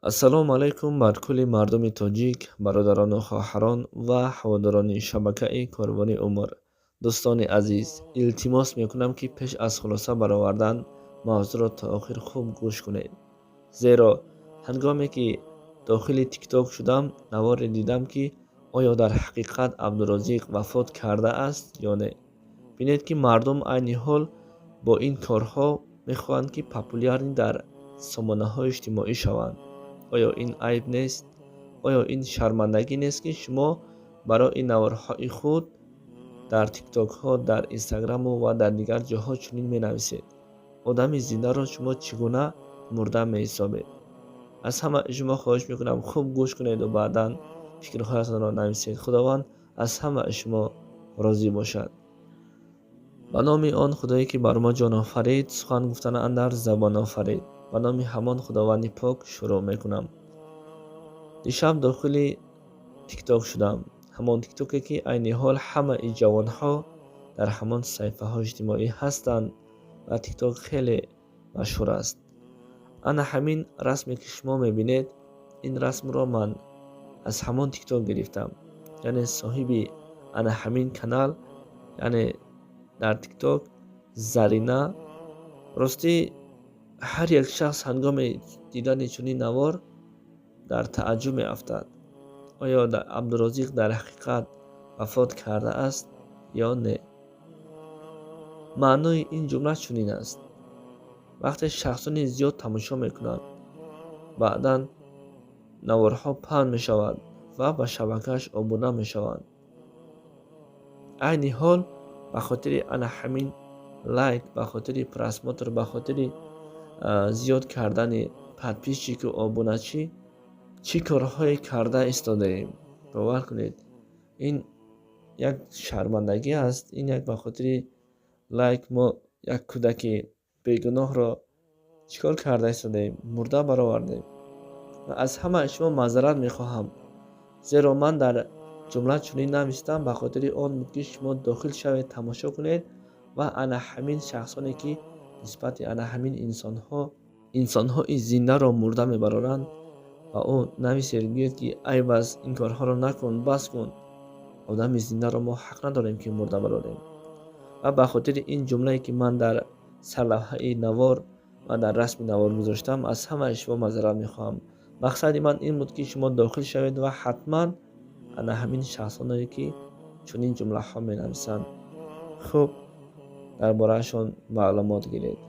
Ассалому алайкум бар кулли мардуми тоҷик, бародарону хоҳарон ва ҳаводорони шабакаи Корвони умр. Дӯстони азиз, илтимос мекунам, ки пеш аз хулоса баровардан мавзӯъро то охир хуб гӯш кунед. Зеро ҳангоме ки дохили ТикТок шудам, наворе дидам, ки оё дар ҳақиқат Абдурозиқ вафот кардааст ё не. Бинед, ки мардум айни ҳол бо ин корҳо мехоҳанд, ки популярный дар сомонаҳои иҷтимоӣ шаванд. Оё ин айб нест? Оё ин шармандагӣ нест, ки шумо барои наворҳои худ дар тиктокҳо, дар инстаграму ва дар дигар ҷоҳо чунин менависед? Одами зиндаро шумо чӣ гуна мурда меҳисобед? Аз ҳамаи шумо хоҳиш мекунам, хуб гӯш кунеду баъдан фикрҳоятонро нависед. Худованд аз ҳамаи шумо розӣ бошад. Ба номи он Худое, ки бар мо ҷон офарид, сухан гуфтан андар забон офарид, ба номи ҳамон Худованди пок шурӯъ мекунам. Дишаб дохили ТикТок шудам, ҳамон тиктоке, ки айни ҳол ҳамаи ҷавонҳо дар ҳамон саҳифаҳои иҷтимоӣ ҳастанд ва ТикТок хеле машҳур аст. Ана ҳамин расме, ки шумо мебинед, ин расмро ман аз ҳамон ТикТок гирифтам. Яъне соҳиби ана ҳамин канал, яъне дар ТикТок Зарина. Ростӣ, ҳар як шахс ҳангоми дидани чунин навор дар тааҷҷуб меафтад: оё Абдурозиқ дар ҳақиқат вафот кардааст ё не? Маънои ин ҷумла чунин аст: вақте шахсони зиёд тамошо мекунанд, баъдан наворҳо паҳн мешавад ва ба шабакааш обуна мешаванд. Айни ҳол ба хотири ана ҳамин лайк, ба хотири просмотр, ба хотири зиёд кардани подписчику обуначӣ чӣ корҳое карда истодаем. Бовар кунед, ин як шармандагӣ аст. Ин як ба хотири лайк мо як кӯдаки бегуноҳро чӣ кор карда истодаем? Мурда баровардем. Ва аз ҳамаи шумо маъзарат мехоҳам, зеро ман дар ҷумла чунин навистам, ба хотири он буд, ки шумо дохил шавед, тамошо кунед ва ана ҳамин шахсоне, ки нисбати ана ҳамин инсонҳо, инсонҳои зиндаро мурда мебароранд, ба ӯ нависед, гӯед, ки айб аст, ин корҳоро накун, бас кун. Одами зиндаро мо ҳақ надорем, ки мурда барорем. Ва ба хотири ин ҷумлае, ки ман дар сарлавҳаи навор ва дар расми навор гузоштам, аз ҳамаи шумо маъзарат мехоҳам. Мақсади ман ин буд, ки шумо дохил шавед ва ҳатман ана ҳамин шахсоное, ки чунин ҷумлаҳо менависанд, хуб дар бораашон маълумот гиред.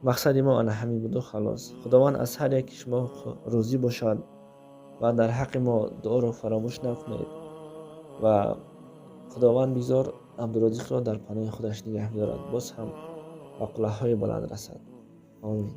Мақсади мо ана ҳамин буду халос. Худованд аз ҳар яки шумо розӣ бошад ва дар ҳаққи мо дуоро фаромӯш накунед. Ва Худованд бигзор Абдурозиқро дар паноҳи худаш нигаҳ бидорад, боз ҳам ба қуллаҳои баланд расад. Омин.